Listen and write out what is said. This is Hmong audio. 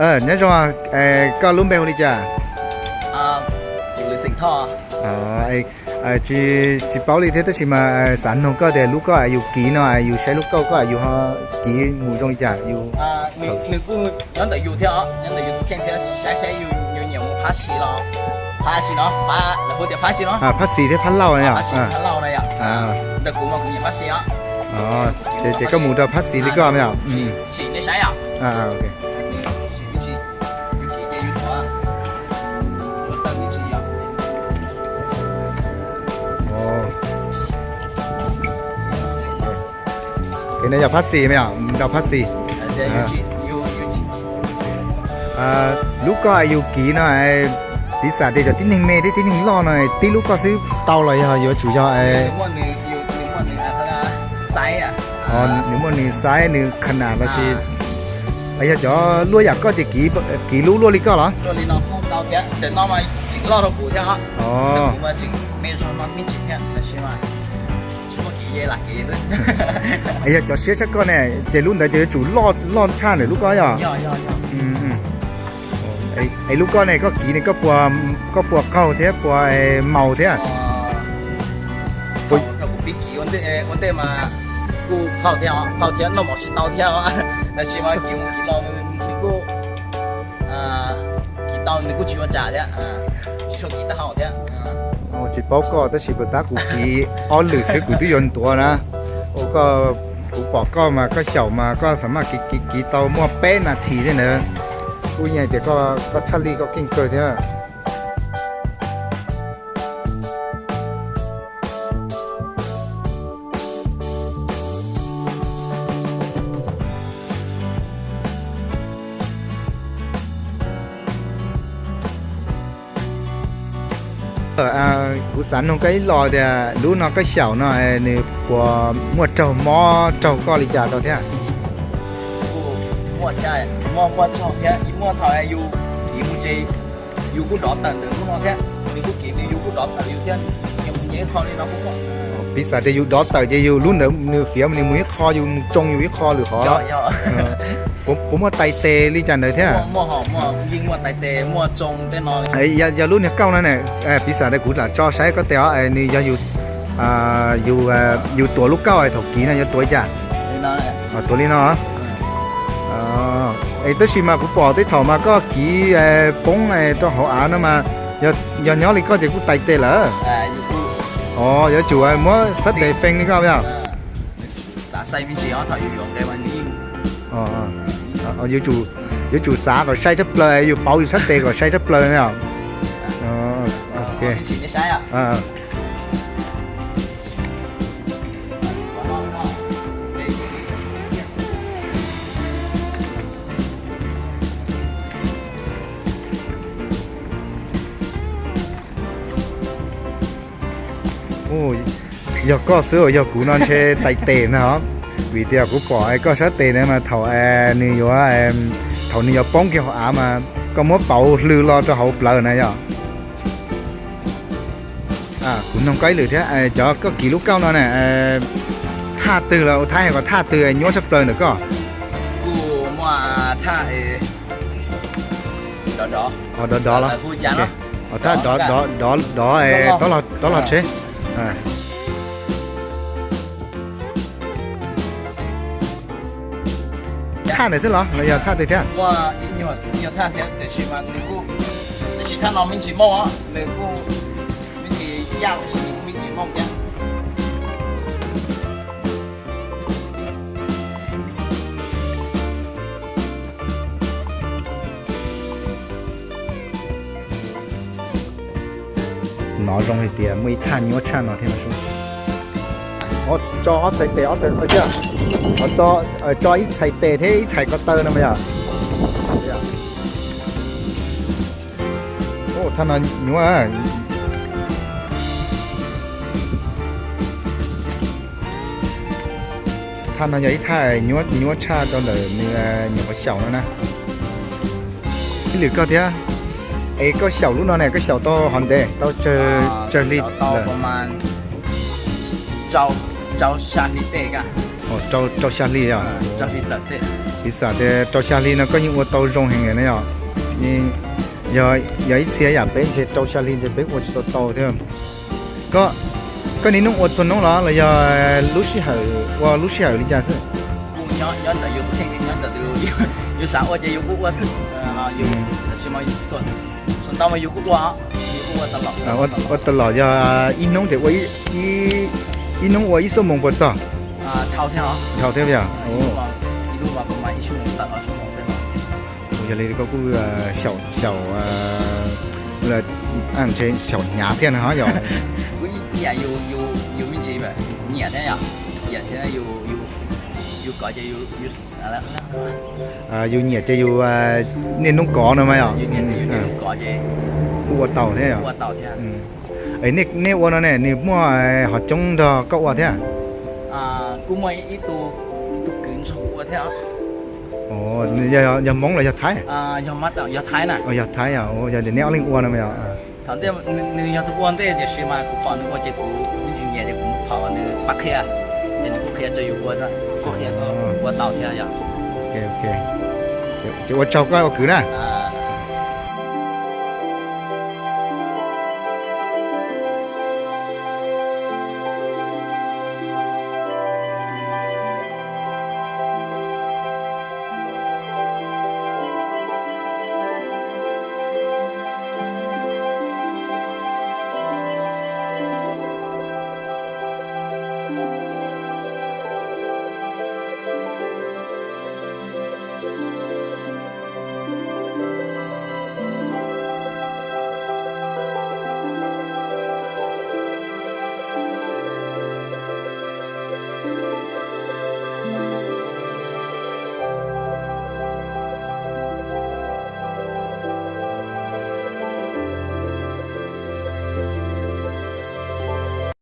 Nyob zoo, koj lub npe hu li cas? Tsis, tsis paub li thiab tab sis mas xav nug koj tias lub koj es yus kiv no es yus saib lub kauj koj es yus ho kiv mus zoo li cas yus. Nws kuj nyob ntawm yus thiab os, nyob ntawm yus tus kheej thiab, saib saib yus nyiam mus phab xis los phab xis no, lawv hu tias phab xis no, phab xis thiab phab lauj no yom, phab lauj no yom. Ntawm kuv mas kuv nyiam phab xis os. Ces koj mus rau phab xis li koj no yom. Sim nej saib os. Kev no yog phab xis, mus rau phab xis. Lub koj es yus kiv no, piv xam tias cov tib neeg me thiab tib neeg loj no, tib lub koj xwb tau los yog yuav tsum yog nws muaj nws xaiv, nws qhab nas los sis yog cov luaj yam koj ces kiv lub luaj li koj los? Yog cov siab tshaj koj ne, ces lub ntawd ces yuav tsum loj tshaj ntawm lub koj yog? Es lub koj ne koj kiv ne koj puas qaug thiab puas maus thiab? Thaum kuv pib kiv ua ntej mas kuj qaug thiab, qaug thiab noj mov tsis tau thiab, tab sis mas kiv mus kiv los nws kuj kiv tau, nws kuj tsis ua cas thiab, tsis tshua kiv taub hau thiab. Tsis paub koj tab sis puas tab kuv kiv ob lwm xwb kuv twb yuav ntuav na. Ua koj, kuv pom koj mas koj xyaum mas koj xam maj kiv kiv kiv tau muaj peb nas this thiab ntawd. Kuj yog tias koj tshaj lij koj keej kawg thiab. Kuv xav nug koj ib los tias lub no koj xyaum no nws puas muaj raug mob raug koj li cas rau thiab? Muaj, muaj raug thiab, muaj thaum yus kiv mus ces yus kuj dov tawm ntawm lub no thiab, nws kuj kiv nws yus kuj dov tawm yus thiab, nyias mus nyias ib qho li no kuj muaj. Piv xam tias yus dov tawm ces yus lub ntawd nws fiav nws mus ib qho, yus mus tsoo yus ib qho lwm qhov. Puas muaj tais tes li cas ntawd thiab? Yog lub niag kauj no ne, piv xam tias kuv lam tso saib koj tes os, nws yog yus tuav lub kauj thaum kiv no yog tuav li cas? Tuav li no. Es tab sis mas kuv pom tej thaum mas koj kiv poob rau hauv av no mas yog nyob li koj ces kuj tais tes lawm. Os, yuav tsum muab txhab tes feej li koj yog? Yuav tsum xav kom sai tshaj plaws, yus pauv yus txhab tes kom sai tshab plaws na. Yog koj xwb, yog kuv no ntshe tais tes ntag. Vim tias kuv pom koj sab tes na mas thaum nws yuav, thaum nws yuav poob kiag hauv av mas koj muab pauv hlw los rau hauv plawv na yog? Kuv noog koj ib lwm thiab, cov koj kiv lub kauj no na, thaj twg los ua thaj hais kom thaj twg nyuaj tshaj plaws ntawm koj? Kuj muaj thaj dov dov los, thaj dov dov, tob los tsheb. Thaj ntawd xwb los los yog thaj twg thiab? Ib nyuag thaj thiab tiam sis mas nws kuj, tiam sis thaj no me ntsis mooj, nws kuj me ntsis yaj lawm sis nws kuj me ntsis mooj thiab. Nov zoo hais tias muaj ib thaj nyuaj tshaj no thiab no. Tso ob txhais tes, ob txhais tes, tso ib txhais tes thiab ib txhais ko taw no mas yog. Thaj no nyuaj. Thaj no yog ib thaj nyuaj tshaj rau ntawm nws nyuam qhuav xyaum no na. Ib lwm koj thiab, es koj xyaum lub no ne koj xyaum tau hov ntev tau tsawg hli? Rau xya hli os. Piv xam tias rau xya hli no koj yeej ua tau zoo heev lawm na yom? Yog ib txhia yam peb ntshe rau xya hli ntshe peb ua tsis tau tau thiab. Koj, koj niaj hnub ua txhua hnub los los yog lub sij hawm ua lub sij hawm li cas xwb? Kuv nyob ntawm yus kheej, nyob ntawm yus xav ua ces yus kuj ua, tab sis mas txhua ntau mas yus kuj ua, yus kuj ua tas los. Ua tas los yog ib hnub ces ua, ib hnub ua ib xuab moos puas txog? Dhau thiab os. Dhau thiab yog? Yog li koj kuj xyaum, xyaum, ntshe xyaum hnyav thiab no yog? Kuj ib yam, yus me ntsis nyiam thiab yom, yus kov ces yus nyiam ces yus niaj hnub kov no mas yog? Kuj ua tau thiab yog? Nej ua no ne nws muaj hom coob nrog koj ua thiab? Kuj muaj ib tug kwv nrog kuv ua thiab. Yog Hmoob los yog Thaib? Yog Thaib na. Yog Thaib, yog neb ob leeg ua no mas yog? Thaum ntej nws yog tus ua ntej tiam sis mas kuv pom nws ua ces kuv me ntsis nyiam ces kuv thov nws pab qhia, ces nws kuj qhia rau yus ua, kuj qhia ua tau thiab yog? Ces ua tsaug koj ua kwv na.